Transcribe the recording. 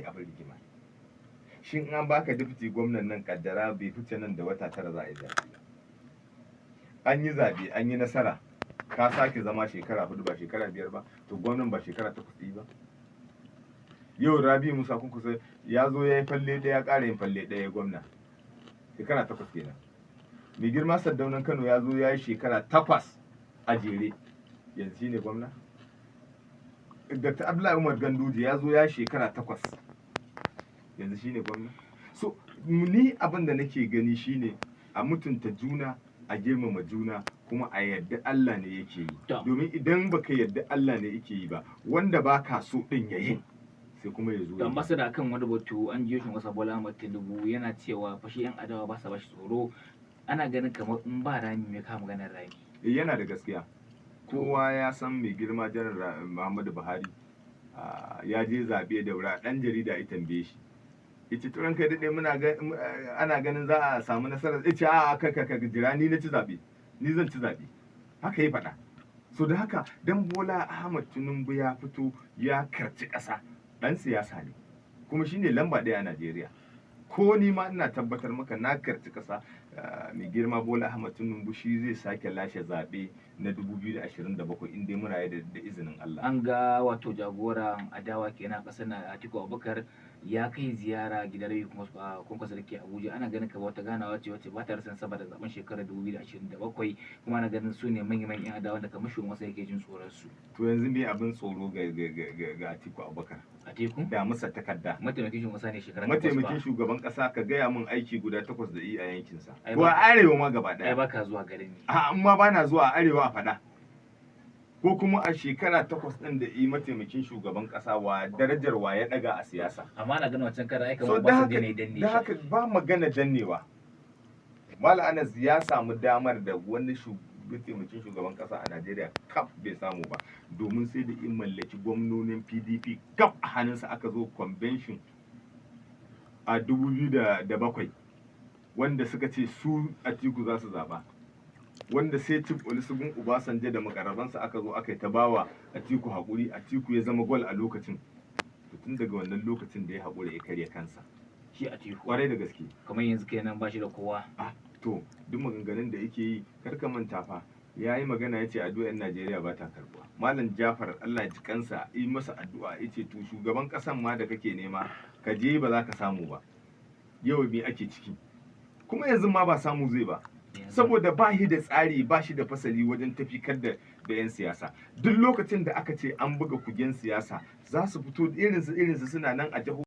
Abin rigima, shin an baka deputy gwamnan nan, kaddara bai fice nan da wata 9 za a yi zaɓe ba, an yi zaɓe, an yi nasara, ka sake zama shekara 4, ba shekara 5 ba, to gwamnan ba shekara 8 yi ba. Yau Rabi Musa Kwankwaso ya zo ya yi falle ɗaya, ya ƙara yin falle ɗaya gwamna, shekara 8 kenan. Mai girma Sardaunan Kano ya zo ya yi shekara 8 a jere, yanzu shine gwamna. Dr. Abdullahi Umar Ganduje ya zo ya shekara 8, yanzu shine gwamna. So ni abin da nake gani shine a mutunta juna, a girmama juna, kuma a yarda Allah ne yake yi. Domin idan baka yarda Allah ne yake yi ba, wanda baka so din yayin sai kuma ya zo. To, ambassador, kan wani batu, an jiyo shugaban kasa Bola Ahmed Tinubu yana cewa fashi yan adawa ba sa bashi tsoro. Ana ganin kamar in ba rami, me ka maganar rami? Yana da gaskiya. Kowa ya san mai girma Janar Muhammadu Buhari ya je zaɓe da wura. Ɗan jarida ya tambaye shi, yace, "To ranka daɗe, muna ga ana ganin za a samu nasarar." Yace, "A ka ka ka jira, ni na ci zaɓe, ni zan ci zaɓe." Haka ya faɗa. So da haka dan Bola Ahmad Tinubu ya fito ya karci ƙasa, ɗan siyasa ne, kuma shine lamba ɗaya a Najeriya. Ko ni ma ina tabbatar maka na karci ƙasa, mai girma Bola Ahmad Tinubu shi zai sake lashe zaɓe na 2027 in dai muna da izinin Allah. An ga wato jagoran adawa kenan ƙasar na, Atiku Abubakar, ya kai ziyara gidan Rabi Kwankwaso da ke Abuja. Ana ganin kamar wata ganawa ce wacce ba ta rasa nasaba da zaben shekarar 2027, kuma ana ganin su ne manyan manyan adawa da kamar shugaban kasa yake jin tsoron su. To, yanzu me abin tsoro ga Atiku Abubakar? Atiku? Da masa takarda. Mataimakin shugaban kasa ne shekara 8. Mataimakin shugaban kasa, ka gaya min aiki guda 8 da yi a yankinsa Ai ko a arewa ma gaba ai daya. Baka zuwa garin ne. A amma ba na zuwa arewa a faɗa, ko kuma a shekara 8 ɗin da yi mataimakin shugaban kasa, wa darajar wa ya ɗaga a siyasa? Amma ana ganin wancan kara ai So kamar da Obasanjo haka ne danne da shi. haka ba magana dannewa. Malam Anas ya samu damar da wani mataimakin shugaban kasa a Najeriya kaf bai samu ba, domin sai da in mallaki gwamnonin PDP kaf a hannunsa aka zo convention a 2007, wanda suka ce su Atiku za su zaba, wanda sai Chief Olusegun Obasanjo da makarabansa aka zo aka yi ta bawa Atiku haƙuri. Atiku ya zama gwal a lokacin. To, tun daga wannan lokacin da ya haƙura, ya karya kansa. Shi Atiku? Kwarai da gaske. Kamar yanzu kenan ba shi da kowa? Ah, to, duk maganganun da yake yi, kar ka manta fa ya yi magana, ya ce addu'a 'yan Najeriya ba ta karbuwa. Malam Jafar, Allah ya ji kansa, yi masa addu'a, ya ce, "To, shugaban kasan ma da kake nema ka je, ba za ka samu ba." Yau me ake ciki? Kuma yanzu ma ba samu zai ba. Yanzu. Saboda ba shi da tsari, ba shi da fasali wajen tafikar da 'yan siyasa. Duk lokacin da aka ce an buga kugen siyasa, za su fito irinsu irinsu suna nan a jihohi.